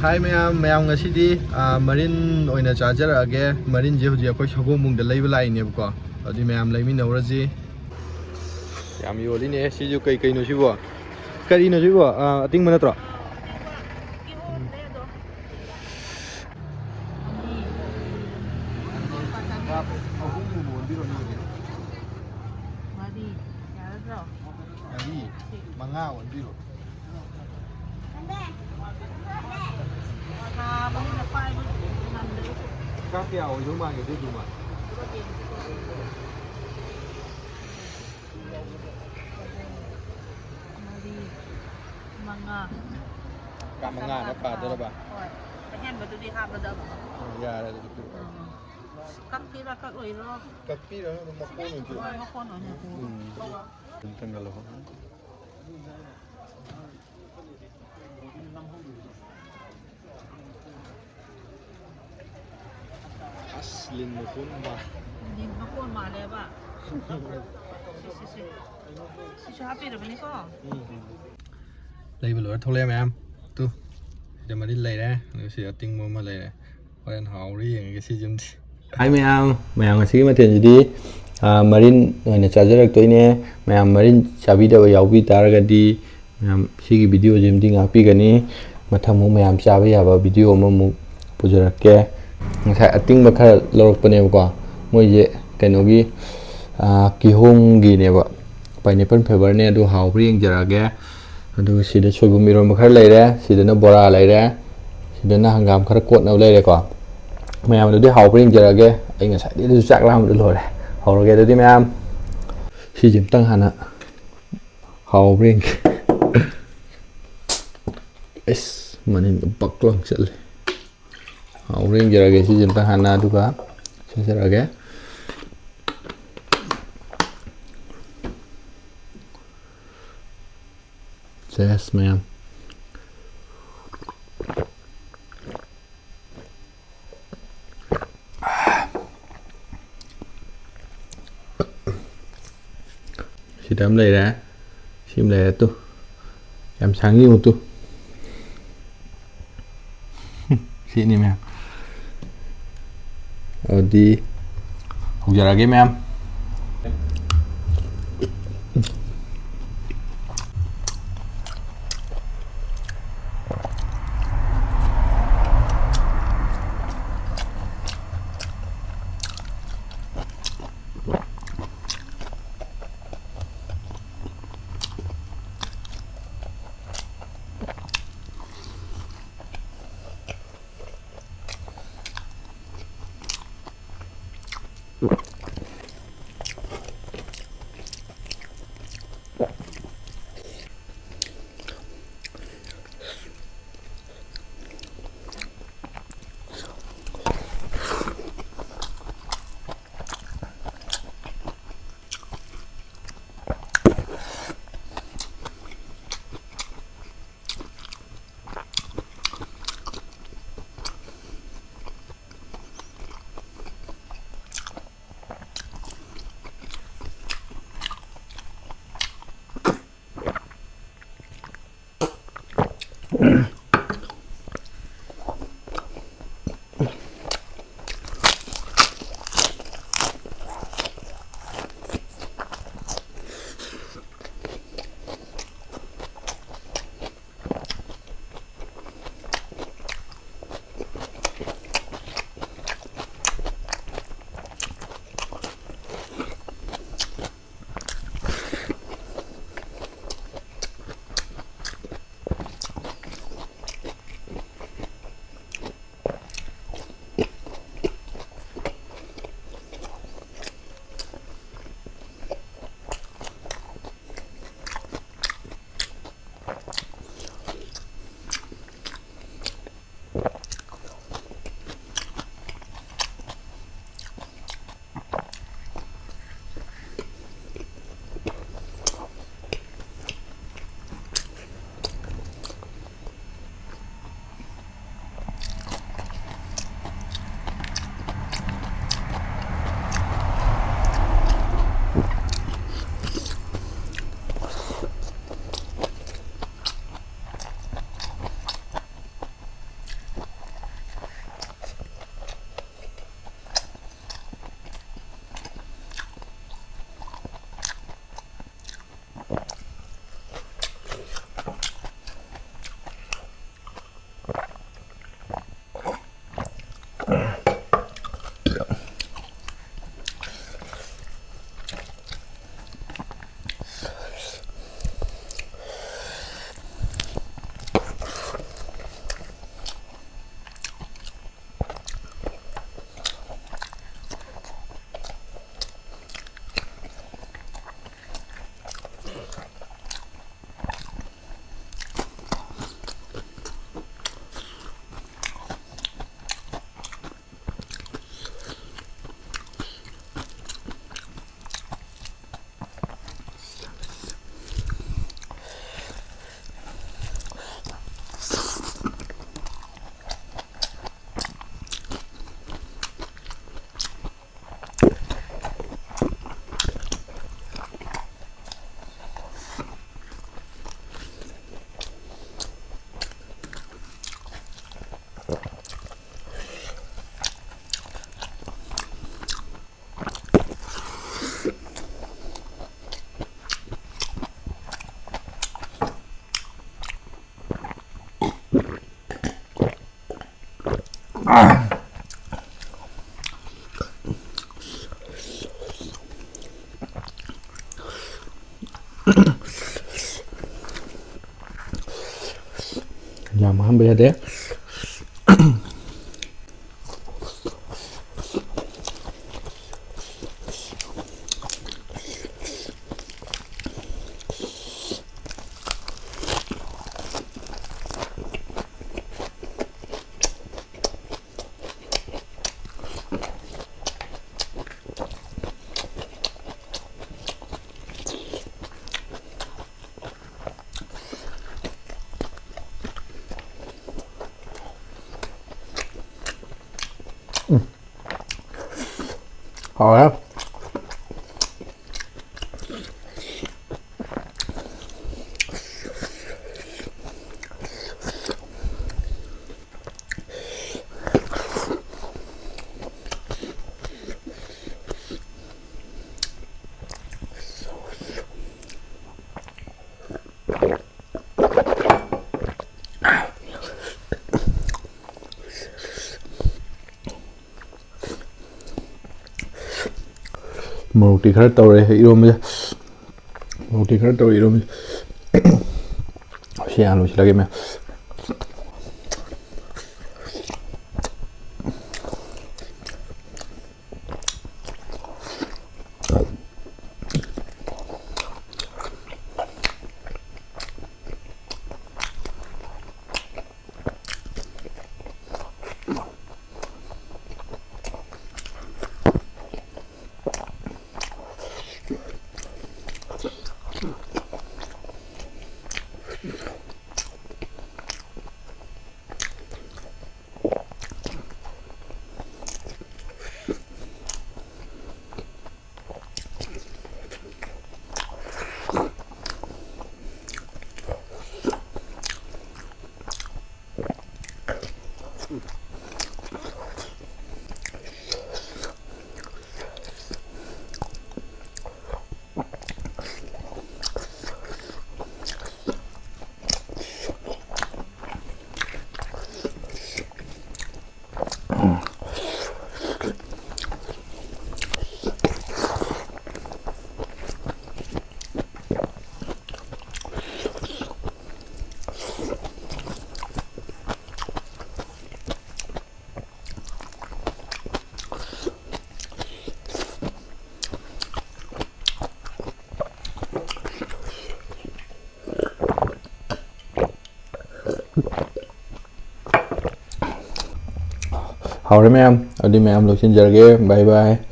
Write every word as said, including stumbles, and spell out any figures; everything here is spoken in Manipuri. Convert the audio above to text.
ꯍꯥꯏ ꯃꯌꯥꯝ, ꯃꯌꯥꯝ ꯉꯁꯤꯗꯤ, ꯑ, ꯃꯔꯤꯟ ꯑꯣꯏꯅ ꯆꯥꯖꯔꯛꯑꯒꯦ꯫ ꯃꯔꯤꯟꯁꯦ ꯍꯧꯖꯤꯛ ꯑꯩꯈꯣꯏ ꯁꯒꯣꯜꯕꯨꯡꯗ ꯂꯩꯕ ꯂꯥꯛꯏꯅꯦꯕꯀꯣ꯫ ꯑꯗꯨꯗꯤ ꯃꯌꯥꯝ ꯂꯩꯃꯤꯟꯅꯧꯔꯁꯤ꯫ ꯌꯥꯝ ꯌꯣꯜꯂꯤꯅꯦ꯫ ꯁꯤꯁꯨ ꯀꯩ ꯀꯩꯅꯣ ꯁꯤꯕꯣ? ꯀꯔꯤꯅꯣ ꯁꯤꯕꯣ? ꯑ, ꯑꯇꯤꯡꯕ ꯅꯠꯇ꯭ꯔꯣ? ꯃꯔꯤ ꯌꯥꯔꯗ꯭ꯔꯣ? ꯃꯔꯤ, ꯃꯉꯥ ꯑꯣꯟꯕꯤꯔꯣ꯫ ꯁꯥꯕꯅꯤꯅ ꯄꯥꯏꯕ ꯉꯝꯗ꯭ꯔꯦ꯫ ꯀꯥ ꯀꯌꯥ ꯑꯣꯏꯗꯧ ꯃꯥꯟꯒꯦ ꯑꯗꯨꯏꯗꯨꯃ? ꯃꯔꯤ, ꯃꯉꯥ꯫ ꯀꯥ ꯃꯉꯥꯗ ꯄꯥꯗꯣꯔꯕ? ꯍꯣꯏ꯫ ꯑꯍꯦꯟꯕꯗꯨꯗꯤ ꯍꯥꯞꯄꯗꯕ꯫ ꯑꯣ, ꯌꯥꯔꯦ ꯑꯗꯨꯗꯤ ꯄꯤꯔꯛꯑꯣ꯫ ꯎꯝ꯫ ꯀꯛꯄꯤꯔ ꯀꯛꯂꯣꯏꯔꯣ? ꯀꯛꯄꯤꯔꯅꯨ, ꯑꯗꯨꯝ ꯃꯀꯣꯟ ꯑꯣꯏꯅ ꯄꯤꯔꯛꯑꯣ꯫ ꯍꯣꯏ, ꯃꯀꯣꯟ ꯑꯣꯏꯅ ꯄꯤꯔꯛꯑꯣ꯫ ꯎꯝ꯫ ꯑꯗꯨꯝ ꯊꯝꯖꯜꯂꯣ꯫ ꯑꯁ, ꯂꯤꯟ ꯃꯀꯣꯟ ꯃꯥ-, ꯂꯤꯟ ꯃꯀꯣꯟ ꯃꯥꯜꯂꯦꯕ꯫ ꯁꯤ, ꯁꯤ, ꯁꯤ꯫ ꯁꯤꯁꯨ ꯍꯥꯞꯄꯤꯔꯕꯅꯤꯀꯣ? ꯎꯝ꯫ ꯂꯩꯕ ꯂꯣꯏꯔ ꯊꯣꯛꯂꯛꯑꯦ ꯃꯌꯥꯝ꯫ ꯇꯨ, ꯁꯤꯗ ꯃꯔꯤ ꯂꯩꯔꯦ, ꯑꯗꯨꯒ ꯁꯤꯗ ꯑꯇꯤꯡꯕ ꯑꯃ ꯂꯩꯔꯦ꯫ ꯍꯣꯔꯦꯟ ꯍꯥꯎꯕ꯭ꯔꯥ ꯌꯦꯡꯉꯒꯦ ꯁꯤꯁꯤꯃꯗꯤ꯫ ꯍꯥꯏ ꯃꯌꯥꯝ, ꯃꯌꯥꯝ ꯉꯁꯤꯒꯤ ꯃꯊꯦꯜꯁꯤꯗꯤ, ꯑꯥ, ꯃꯔꯤꯟ ꯑꯣꯏꯅ ꯆꯥꯖꯔꯛꯇꯣꯏꯅꯦ꯫ ꯃꯌꯥꯝ ꯃꯔꯤꯟ ꯆꯥꯕꯤꯗꯕ ꯌꯥꯎꯕꯤ ꯇꯥꯔꯒꯗꯤ ꯃꯌꯥꯝ ꯁꯤꯒꯤ ꯚꯤꯗꯤꯑꯣꯁꯤꯃꯗꯤ ꯉꯥꯛꯄꯤꯒꯅꯤ꯫ ꯃꯊꯪ ꯑꯃꯨꯛ ꯃꯌꯥꯝ ꯆꯥꯕ ꯌꯥꯕ ꯚꯤꯗꯤꯑꯣ ꯑꯃꯃꯨꯛ ꯄꯨꯖꯔꯛꯀꯦ꯫ ꯉꯁꯥꯏ ꯑꯇꯤꯡꯕ ꯈꯔ ꯂꯧꯔꯛꯄꯅꯦꯕꯀꯣ꯫ ꯃꯣꯏꯁꯦ ꯀꯩꯅꯣꯒꯤ, ꯑꯥ, ꯀꯤꯍꯣꯝꯒꯤꯅꯦꯕ꯫ Pineapple flavourꯅꯦ, ꯑꯗꯨ ꯍꯥꯎꯕ꯭ꯔꯥ ꯌꯦꯡꯖꯔꯛꯑꯒꯦ꯫ ꯑꯗꯨꯒ ꯁꯤꯗ ꯁꯣꯏꯕꯨꯝ ꯏꯔꯣꯟꯕ ꯈꯔ ꯂꯩꯔꯦ, ꯁꯤꯗꯅ ꯕꯣꯔꯥ ꯂꯩꯔꯦ, ꯁꯤꯗꯅ ꯍꯪꯒꯥꯝ ꯈꯔ ꯀꯣꯠꯅꯕ ꯂꯩꯔꯦꯀꯣ꯫ ꯃꯌꯥꯝꯗꯨꯗꯤ ꯍꯥꯎꯕ꯭ꯔꯥ ꯌꯦꯡꯖꯔꯛꯑꯒꯦ꯫ ꯑꯩ ꯉꯁꯥꯏꯗꯩꯁꯨ ꯆꯥꯛ ꯂꯥꯝꯕꯗ ꯂꯣꯏꯔꯦ꯫ ꯍꯧꯔꯒꯦ ꯑꯗꯨꯗꯤ ꯃꯌꯥꯝ꯫ ꯁꯤꯁꯦ ꯑꯝꯇꯪ ꯍꯥꯟꯅ ꯍꯥꯎꯕ꯭ꯔꯥ ꯌꯦꯡꯒꯦ꯫ ꯑꯩꯁ, ꯃꯅꯤꯡꯗ ꯕꯛ ꯂꯥꯎ ꯆꯠꯂꯦ꯫ ꯍꯥꯎꯕ꯭ꯔꯥ ꯌꯦꯡꯖꯔꯛꯑꯒꯦ ꯁꯤꯁꯦ ꯑꯝꯇ ꯍꯥꯟꯅ, ꯑꯗꯨꯒ ꯁꯦꯝꯖꯔꯛꯑꯒꯦ꯫ Cheers ꯃꯌꯥꯝ꯫ ꯁꯤꯗ ꯑꯃ ꯂꯩꯔꯦ, ꯁꯤ ꯑꯃ ꯂꯩꯔꯦ꯫ ꯇꯨ, ꯌꯥꯝ ꯁꯥꯡꯉꯤ ꯌꯦꯡꯉꯨ ꯇꯨ꯫ ꯇꯤꯠꯅꯤ ꯃꯌꯥꯝ꯫ ꯑꯗꯨꯗꯤ ꯍꯧꯖꯔꯛꯑꯒꯦ ꯃꯌꯥꯝ꯫ ꯌꯥꯝ ꯍꯥꯝꯕ ꯌꯥꯗꯦ꯫ ꯍꯥꯎꯔꯦ꯫ ꯃꯣꯔꯣꯛꯇꯤ ꯈꯔ ꯇꯧꯔꯦ ꯏꯔꯣꯝꯕꯁꯦ꯫ ꯃꯣꯔꯣꯛꯇꯤ ꯈꯔ ꯇꯧꯔꯦ ꯏꯔꯣꯝꯕꯁꯦ꯫ ꯁꯤ ꯍꯥꯟꯅ ꯂꯣꯏꯁꯤꯜꯂꯒꯦ, ꯃꯌꯥꯝ꯫ ꯍꯥꯎꯔꯦ ꯃꯌꯥꯝ, ꯑꯗꯨꯗꯤ ꯃꯌꯥꯝ ꯂꯣꯏꯁꯤꯟꯖꯔꯒꯦ꯫ Bye bye꯫